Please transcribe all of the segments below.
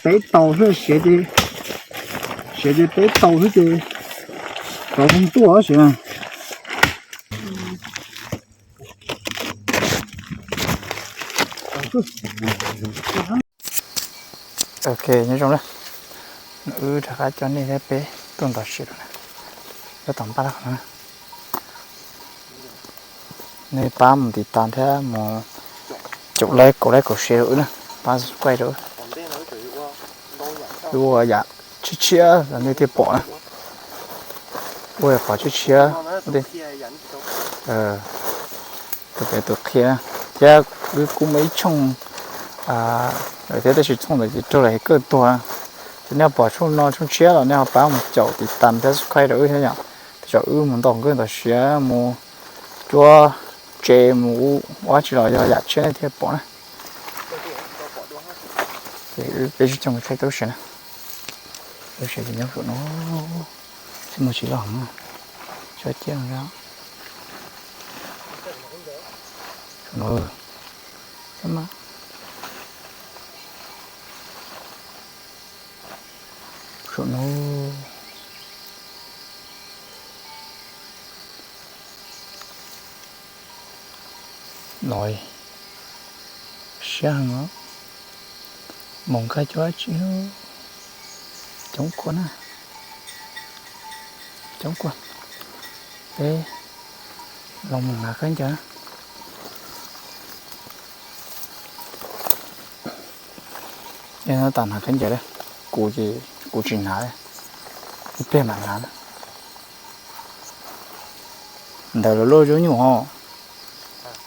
Peb tau xwb, siav ces, siav ces peb tau xwb ces rov mus tuaj siav. Ok, nyob zoo na, wb rov qab coj nej thiab peb tuaj ntov siav lawm na. Nyob tom npaj qhov no, nej pab mus tiv tas thiab mus caum like, kaum like kaum share rau wb na, pab subscribe rau wb. Wb ua yam tshiab tshiab los nej thiaj pom na. Ua yam qhov tshiab tshiab, tus pem tus qhia na. Thiab wb kuj muaj ib tshooj lawm thiab, tab sis tshooj ntawd ces raug lawv hacker tuag. Ces nej pom tshooj no tshooj tshiab los nej ho pab mus caum tiv tas thiab subscribe rau wb thiab yom. Tej zaum wb mus ntaus nkauj ntaus siav, mus cuab tsev, mus ua dab tsi los yog yam tshiab nej thiaj pom na. Ces peb sib cog mus saib tub si na. Tub si ces nyob saum no, tsis muaj tsis loj heev, tsob ciab no. Saum no, saum no. No siab heev os. Mus nqa cuab tsi, coob kua na, coob kua. Peb los mus hnav khaub ncaws. Yog no tas hnav khaub ncaws, kuv ces kuv tsis hnav, ib pliag mam hnav. Ntawm lawv lub zaub nyuj os,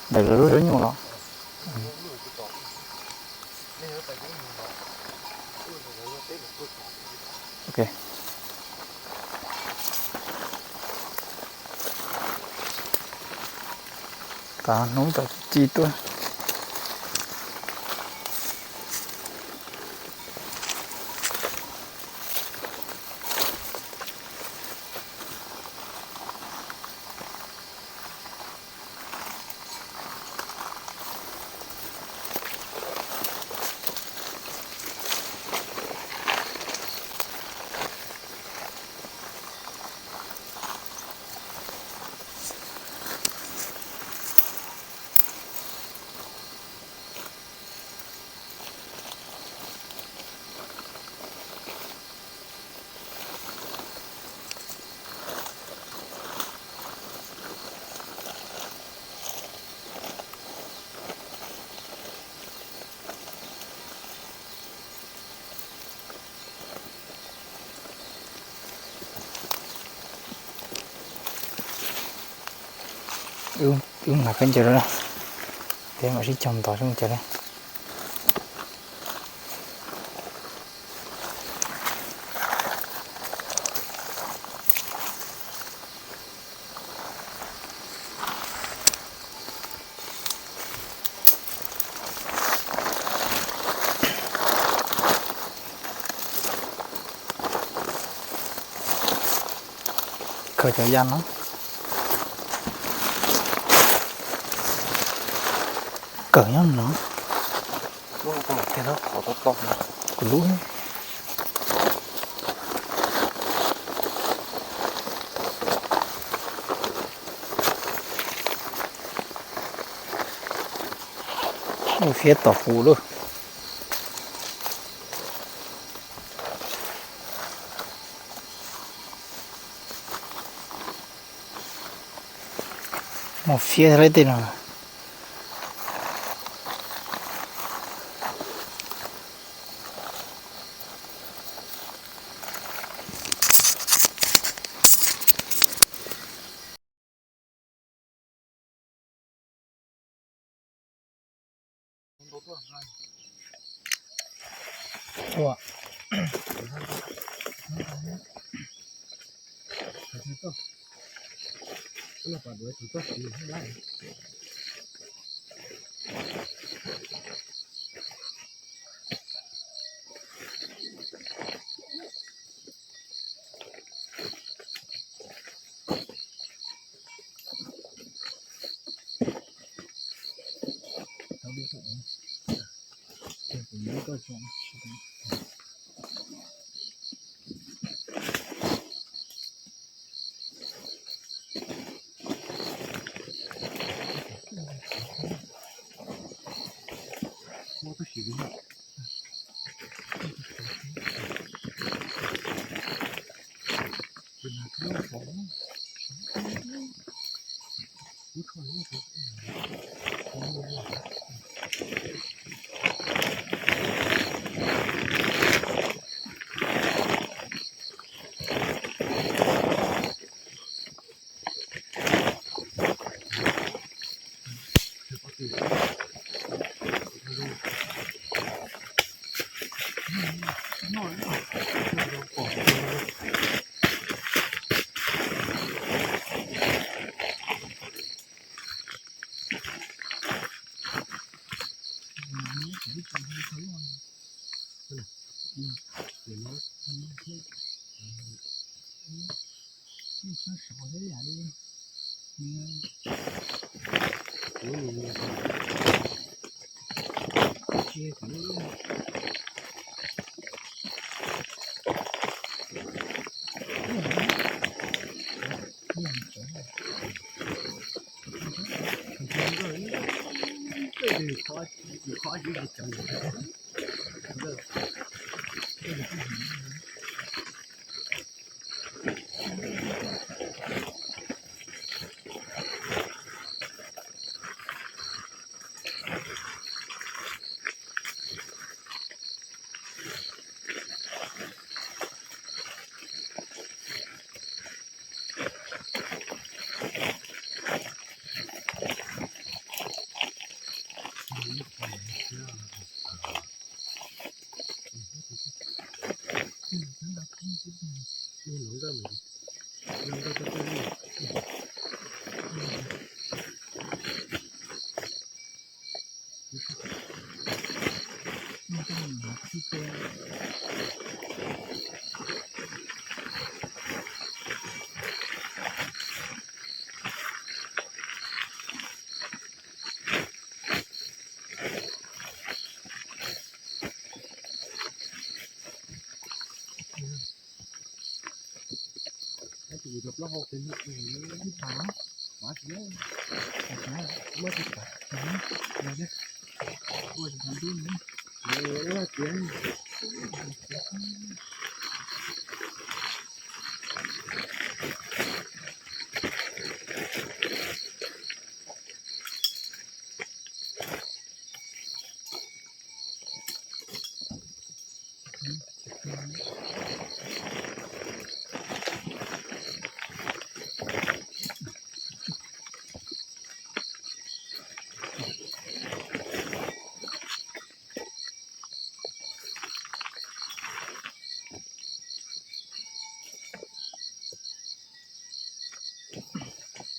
ntawm lawv lub zaub nyuj los. Ok. Tav hnub tawm ci tuaj. Wb hnav khaub ncaws lawm, peb mam sib cog ntov seb mus cas li. Khaws cov yas no. Kawm nyob no. Kuv lub. Mus fiab tom kuv lawm. Mus fiab li tej no. Koj tsis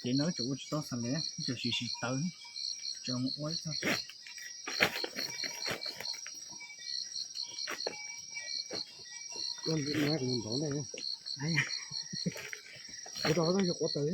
Ces no tseem ua tsis tau xav li, tseem sim sim tawv, tseem ua ib txog. Ua ntov ntej, ua rau qhov yog quav tawv.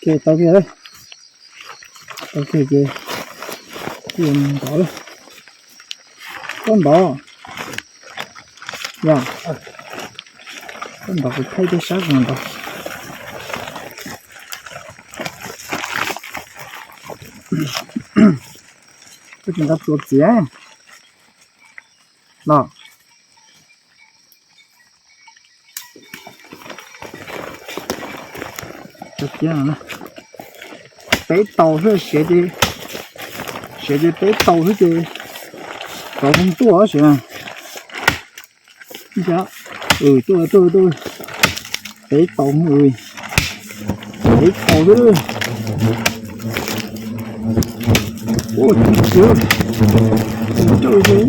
Kiag tau kiag, tau kiag ces ntov lawm. Koj ntov, yog koj ntov kuv thaij tej sab ntov. Koj tsis nqa txuas txiav los. Peb tau xwb, siav ces, siav ces peb tau xwb ces tau zoo tuaj siav. Tuaj tuaj tuaj, peb tau, peb tau xwb. Ua tsis siav, tsis tau xwb.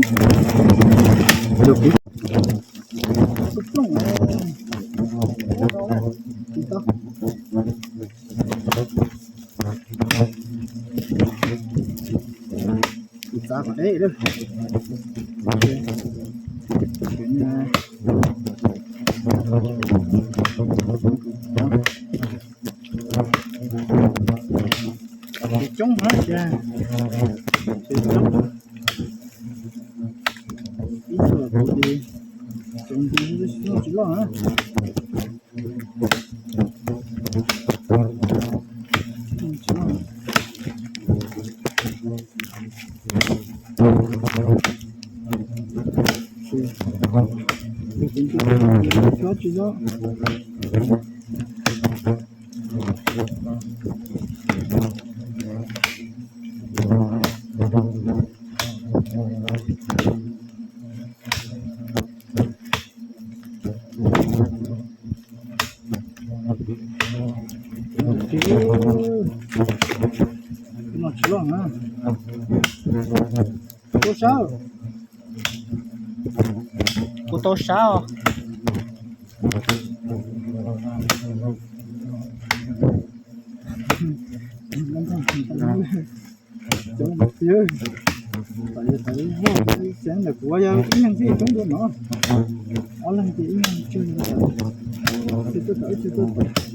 Txav kom deb lawm. Coob na, coob. Ib txhia kuv ces txaus nti tsis loj na. Kuv tau sab os. Coob tiag. Tam yog tam ib vog xeev ntawm kuv yog ib leeg thiaj coob dua no. Ob leeg ces ib leeg tsawg, ib tug tuaj tom, ib tug tuaj tom.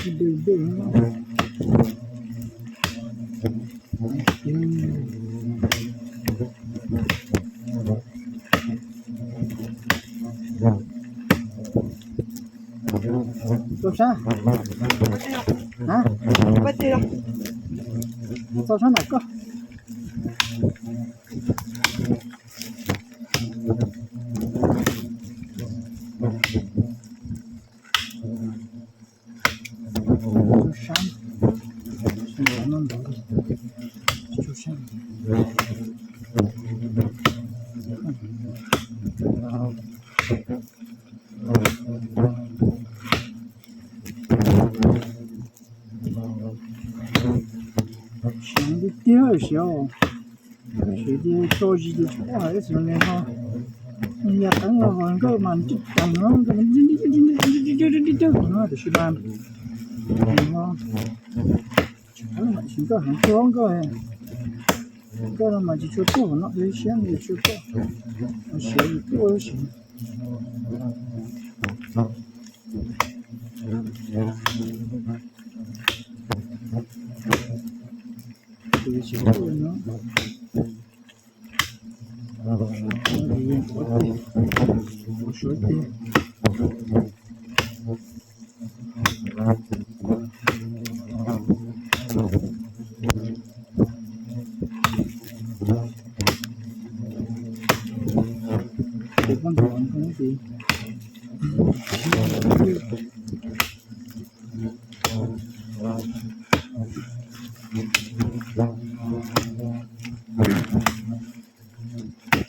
Coob tiag. Txaus sab. Txaus sab na koj. Txaus sab. Txaus sab. Siav tiag tiag siav. Siav ces tso zis ces tsis paub hais ib xwm ne ho. Yam qeeb los nkawj mas ntsij tas no, nkawj no tiam sis mas no tsis paub hais tias nkawj heev tuaj nkawj, nkawj no mas tsis tshua tuaj no, siab no tsis tshua tuaj, siav tuaj ib sim.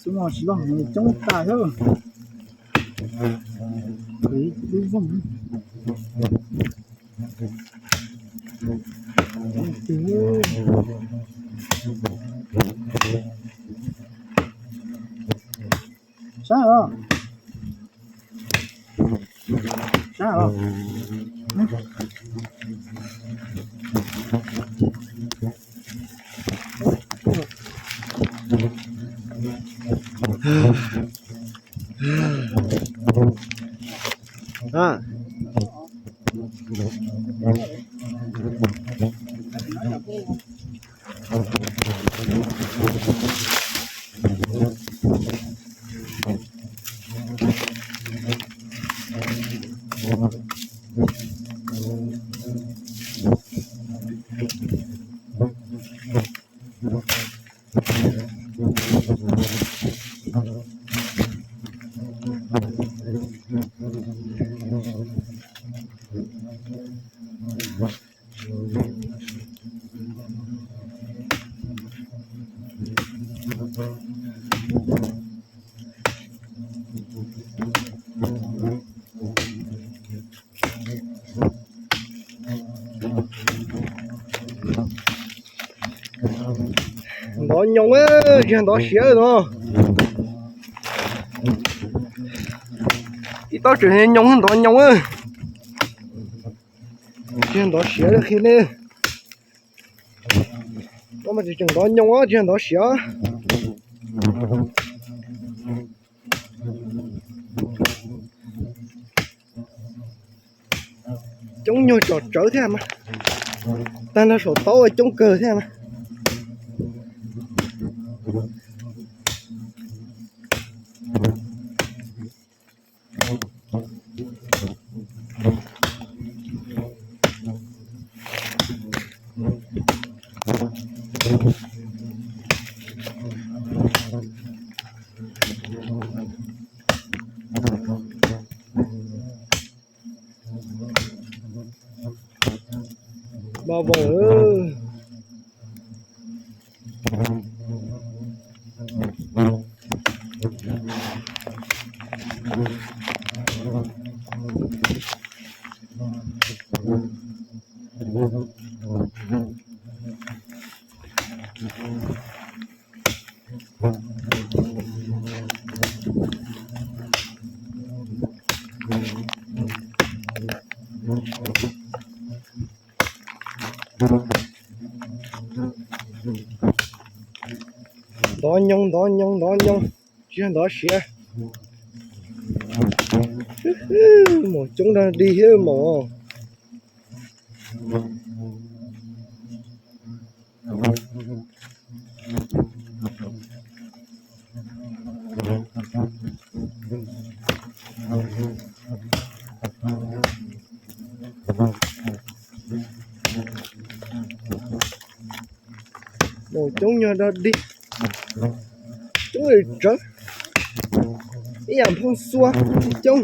Xub no tsis loj heev, coob tas thiab. Lub voog. Sab os. Sab os. Ntov nyoos, tsis yog ntov siav no. Ib taub tseem nyoos, ntov nyoos. Tsis yog ntov siav qhia nej. Tab mas tseem ntov nyoos, tsis yog ntov siav. Coob nyuag tsom tsawv thiab mas, tag nrho saum taub coob kawg thiab mas. Npau vog. Ntov nyoos, ntov nyoos, ntov nyoos, tsis yog ntov siav. Maum coob dog dig thiab maum. Maum coob nyuag dog dig, coob li tsawv, ib yam nphoo xua tsis coob.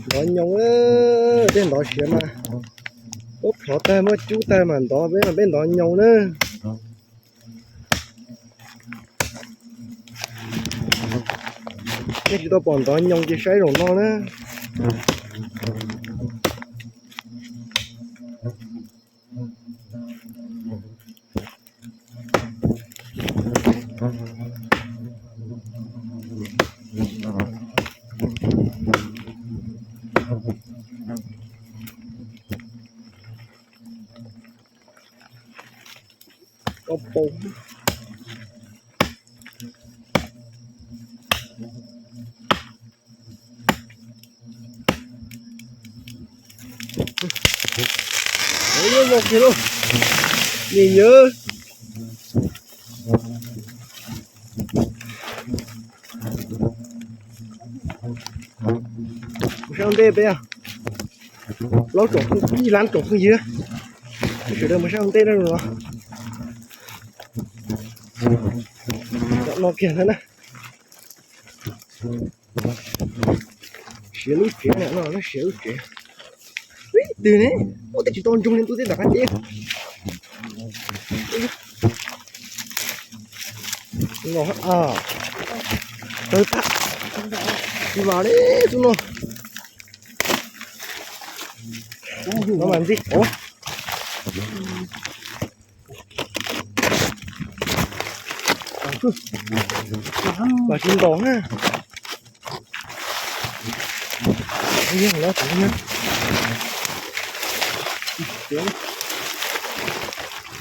Ntov nyoos, tej ntov siav mas muab plhov tag muab cub tag mas ntov, peb mas peb ntov nyoos na. Nej tsis tau pom ntov nyoos ces saib zaum no na. Koj pom. Ua kiag lauj, nim yawg. Mus saib ua ntej peb, plaub tsoom, ib lab tsoom phooj ywg, sawv daws mus saib ua ntej no. Cov no kiag ntag na. Siav lub tsev no, siav lub tsev. Ib tug ne, ua tej tsis tau ntsoog li ntuj teb tom qab teb. Tawg tag, tsis vam li xub no. No mas ntxig. Mas tsis ntaus na. Nyiag los tsuav nyiag.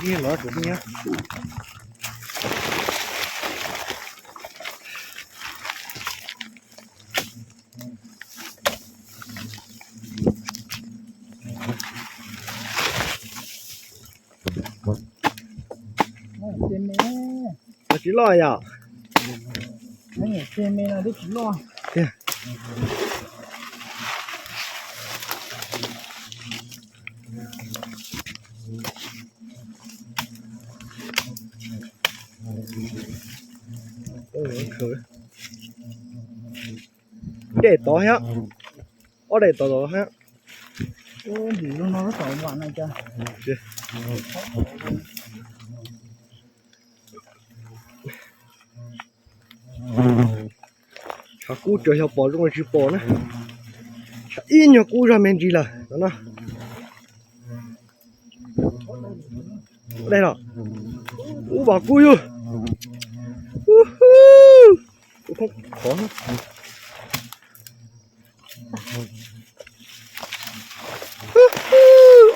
Nyiag los tsuav nyiag. Tsis loj yom? Tiag. Daim tod thiab, ob daim tod tod thiab. Tshav kub tsuas xyov pom zoo li tsis pom na. Tshav ib nyuag kub zog me ntsis lawm no. Dej los, ub, vam kub yug. Ub, khov.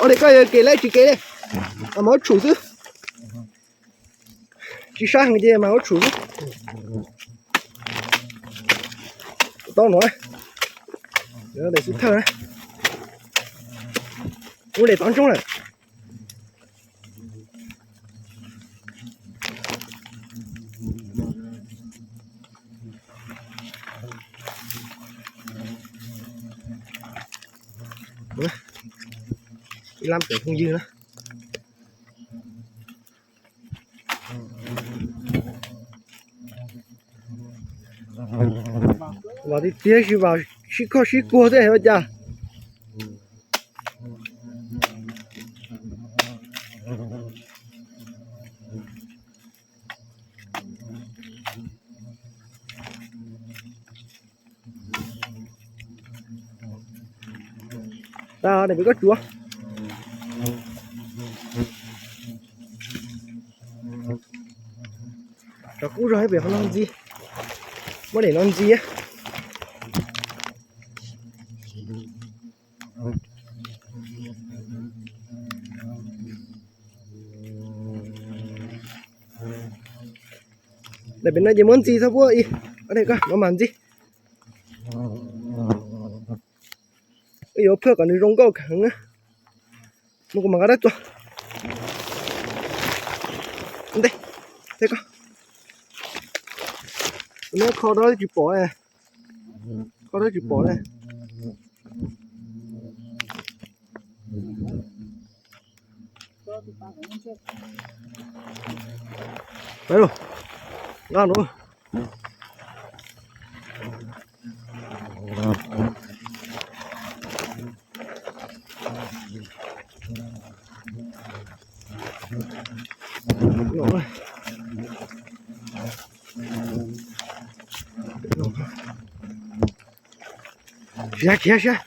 Ob daim koj yog kev lab tsis kev li, mas ua tshum xwb. Tsis sab heev ces mas ua tshum xwb. Tau no, daim xub thawj na, ua daim tov ntsoog lawm. Ib lab cov phooj ywg na. Vam tiag tiag, sib vam sib khoj sib kuag tej ua cas. Tag, peb koj tsuav. Kub zog pem qhov no ntxiv. Muab daim no ntxiv. Daim pem no ces muab ntxiv txhob puab ib. Daim koj no mas ntxiv. Wb yuav phaj kom nws zoo nkauj kheev na. Mus kuv mam nqa dab txuas. Ntej, thiab koj. Neb kho dab tsis pom, kho dab tsis pom ne. Nqa no. Khiav, khiav, khiav.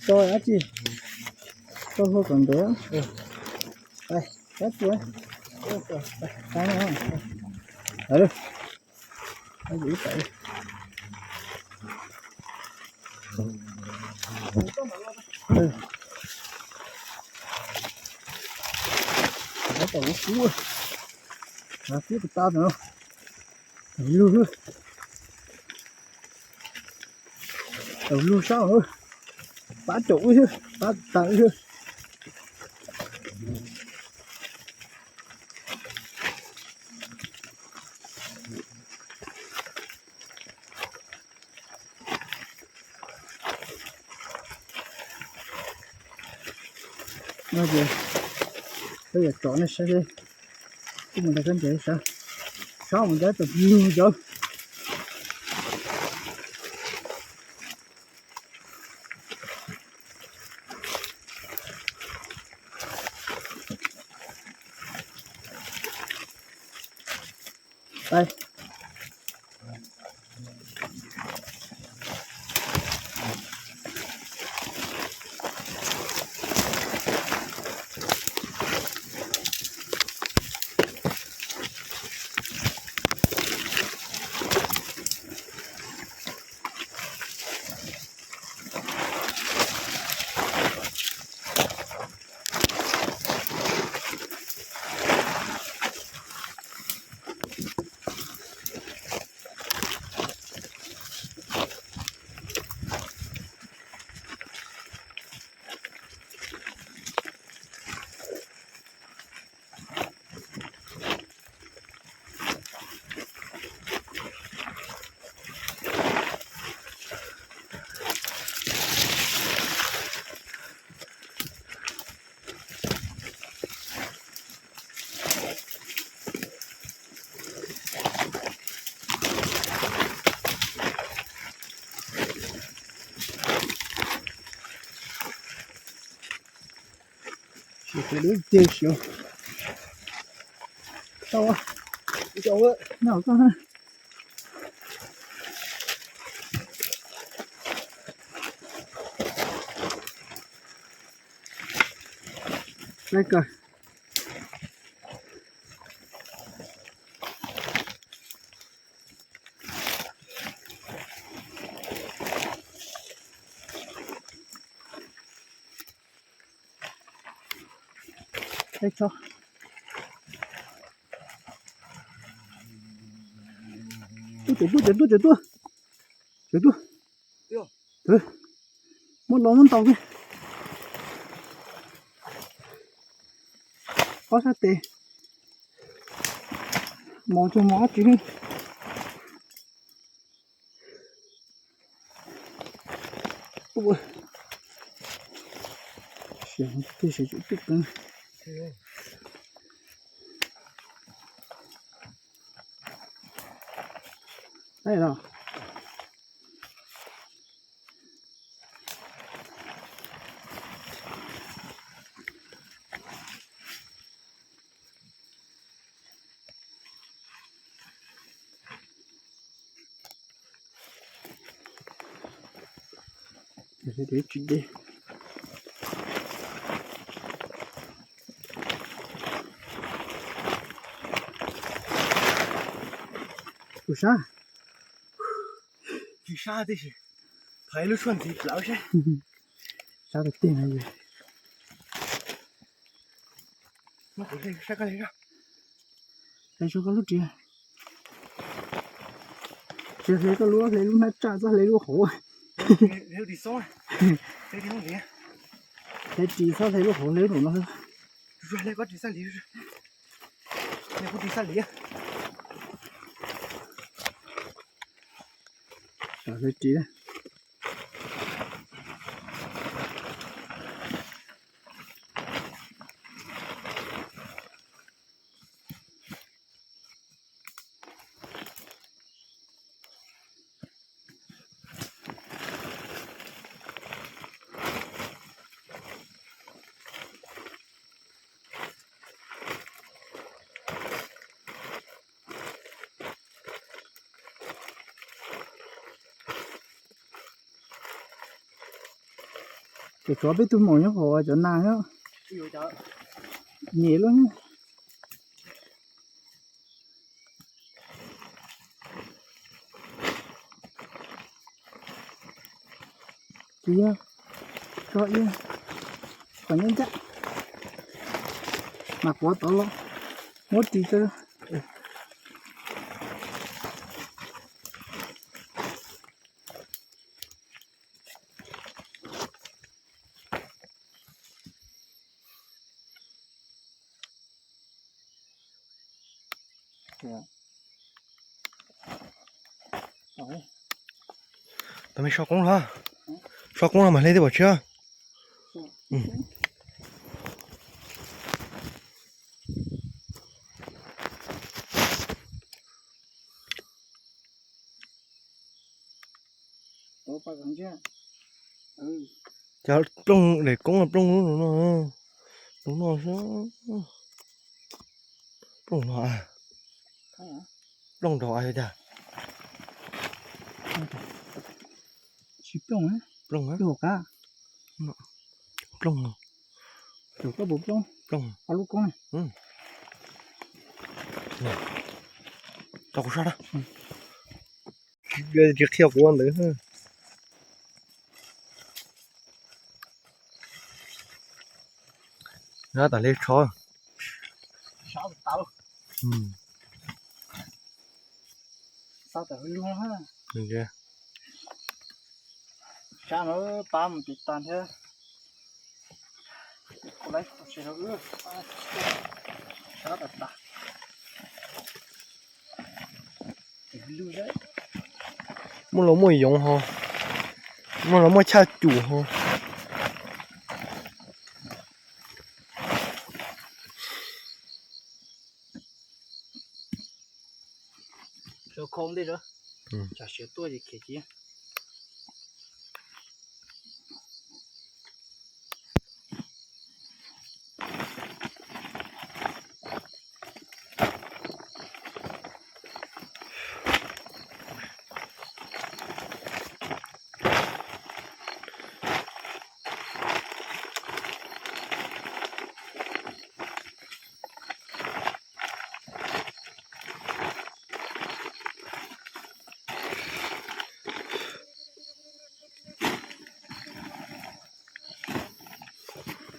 Tso dab tsi, tso hlua kom ntev. Tab sis Tau lug sab, pab caum wb xwb, pab tas wb xwb. No ces peb yuav tsom nej saib, kuj mus nrog kab ntes saib, saib mus nrog tus lug cov. Ces dub tiag siav. Tau, nyob koj na. Laib kawg. Tub, tseem tuaj, tseem tuaj, tseem tuaj, tseem tuaj, tseem tuaj. Muab los muab ntaus kiag. Ob sab tes. Mos tsuag mos ob tsi. Siav, tej siav tseem tuaj kawg. Laib los. Tsis de. Tus sab. Tsis sab tib si. Thov ib lub tshuaj ntxiv plawv seb. Sab tiag tiag no. Hle koj lub ris. Tsis hle koj lub, hle lub hnab tsaj txhob hle lub hauv. Hle ris txhob hle lub hauv, hle lub no. Hle ris xab li. Hle ris. Cov tsov peb tug maum nyob hauv cov nas nyob. Nyem lub. Tsis yog, tso ib, kom nyob ncaj, mas quav tod los muab ris tso. Tau me so qoob los, so qoob los mas hle tej pom tshiab. Cov plooj daim koob plooj lub no, lub no xwb. Plooj no, plooj nrog cas? Tsis plooj, plooj, plooj no. Koj puas plooj? Plooj. Ob lub koob. Tau kuv sab na. Tsis qhia kuv ua ntawd. Nyob tas li tsho. Sab no pab mus tiv tas thiab. Sab tas tas. Muaj los muaj yoov ho, muaj los muaj chaj cum ho. Sawv khoo ntej, tsam siav tuaj ces khiav cia.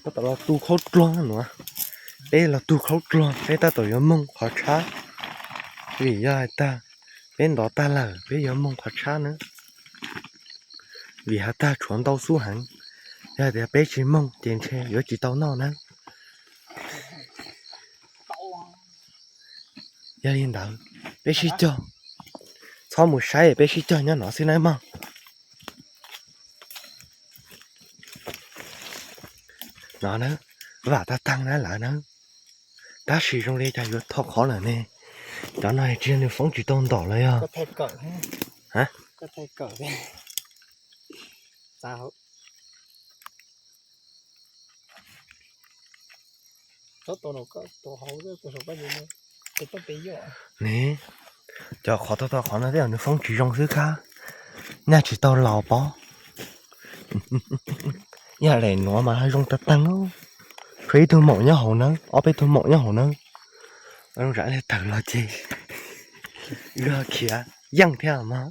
Tab tom los tu khaub dluag no. Peb los tu khaub dluag, peb tab tom yuav moog qhov tshab. Vim yog has tas peb ntov tag lawm, peb yuav moog qhov tshab na. Vim has tas tshuav ntau xub heev, yog tias peb tsis moog ces ntshe yuav tsis tau noj na. Yog li ntawd, peb sib cog, txhob mus saib, peb sib cog nyob no xwb nawb mog. No na, vam tag tag na lawm na. Tab sis zoo li cas yuav tho qhov lawm ne. Cov no tsis yog nws foob tsis tau ntom los yog. Ne, cov qhov tau tau qhov no tej zaum nws foob tsis zoo xwb kab, nyaj tsis tau laus pob. Yam daim nuav mas zoo tag tag, tshuav ib tug maum nyob hauv nawb, ob peb tug maum nyob hauv nawb. Zoo zam li tawm los ces yog khiav yeej thiab mog.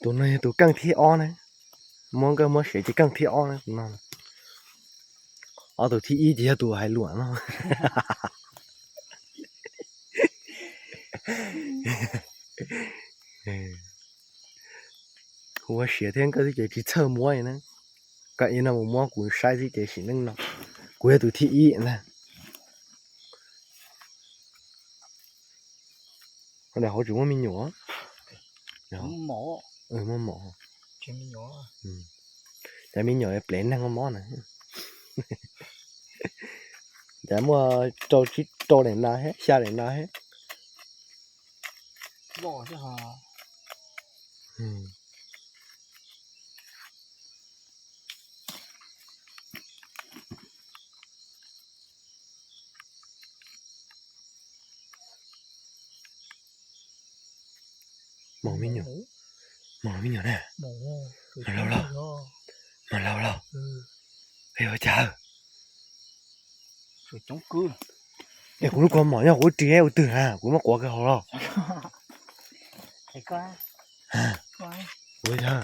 Tus no yog tus keej thib ob na, muab nkawd muab siav ces keej thib ob na tus no. Ob tug thib ib ces yog tus hais luam no. Kuv ua siav thiab nkawd xwb ces tsis txhawj muab li na. Koj ib no mus muab kuv saib xwb ces sim neej no kuv yog tus thib ib na. Hauv tsis muaj me nyuam. Muaj mom. Cov me nyuam plev neeg mob na. Cas muaj rau tsib rau daim no thiab xya daim no thiab. Mos me nyuam, mos me nyuam na. Mos laus laus, mos laus laus. Ua cas? Es kuv lub kua mom nyob kuv ris ua twg na, kuv muab quav kiag hauv los. Ua yog.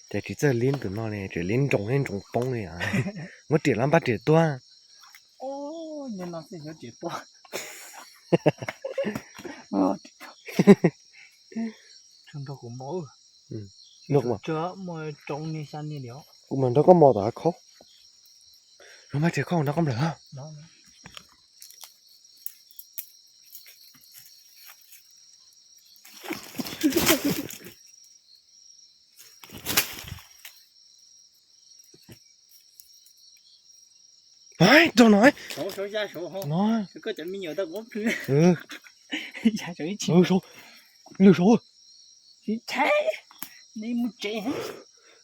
Ces tsis txawj lib tus no li, tseem lib nroos thiab nroos poob li. Muab riam los npaj riam tuaj. Kuv mam nrog koj mos tom hav khaub. Nrog npaj riam khaub nrog koj nplawm. Rau no, no. Lwm saud.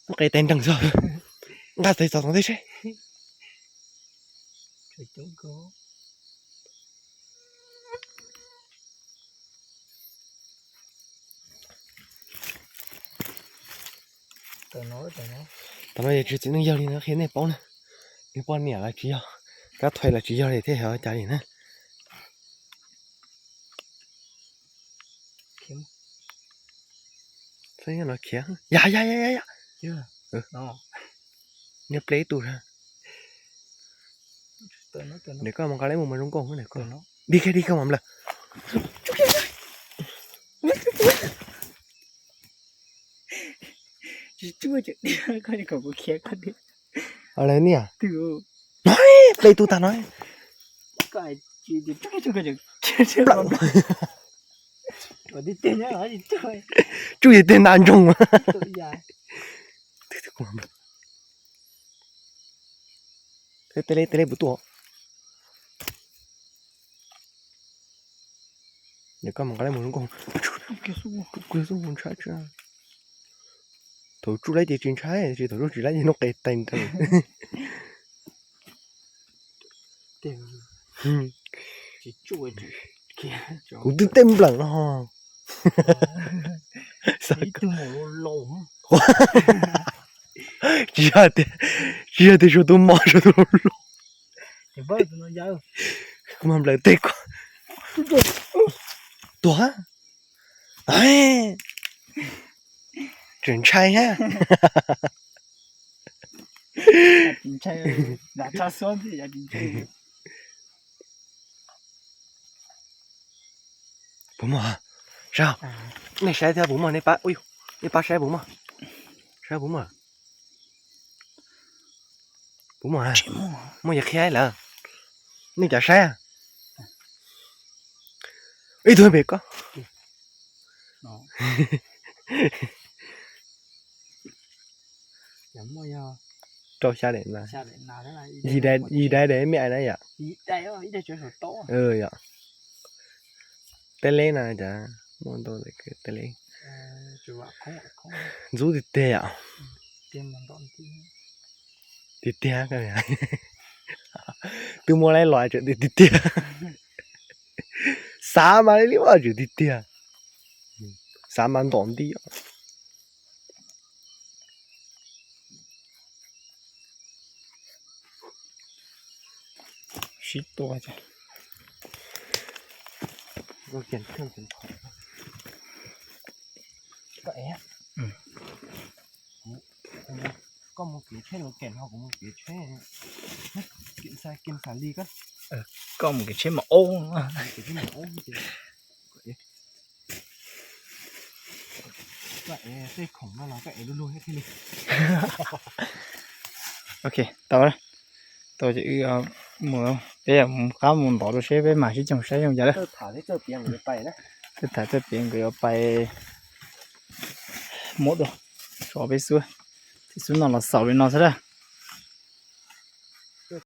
Muab qe tais nreeg xwb. Nqa tais txog tom ntej seb. Tam no yog tsis txiv neej yawg li no qhia nej paub na. Nws poj niam los tsis yog, kab thuav los tsis yog li thiab yog cas li na. Khiav, yog yog yog, niag pleb ib tug. Nim koj mus nqa leb mus mas zoo nkauj, dig kiag dig kiag mas nplawm. Niam, pleb ib tug tag no. Tsuj yog tej nta ntsoog. Tej li tej li puas tuaj. Nim koj mus nqa leb mus zoo nkauj. Thaum tsuj leb ces tsis ntshai, tsis thaum tsuj tsis leb ces noj qe tais nreeg. Kuv twb tej nplawm no. Tsis yog tias, tsis yog tias suav tus mos suav tus laus. Kuv mas nplawm teg ko. Tuag. Tseem ntshai thiab. Puas muaj? Saib, nej saib thiab puas muaj, nej pab, nej pab saib puas muaj. Saib puas muaj. Puas muaj? Muaj yog qhia lawm. Nej cov saib. Ib tug pem ko. Rau xya daim na. Yim daim, yim daim daim me ais na yom. Yom. Teb leb na cov muaj ntau teb leb. Ntxub tiag tiag yom. Tiag tiag. Twb muab laib los tseem tiag tiag. Xav mas li ua tseem tiag tiag. Xav mas ntom nti. Sib tua. Koj mus kev tsheb los kem ho kuv mus kev tsheb. Koj mus kev tsheb mas ob. Koj ev tej khoom no los koj ev luag luag thiaj li. Ok, tau, tau ces wb mus, peb mus qab mus ntov rau seb peb mam sib koom saib zoo cas lawm. Tej tham txawj piav nkawd yuav pais muab dua, tshuav peb xub, peb xub no los xaus li no xwb a.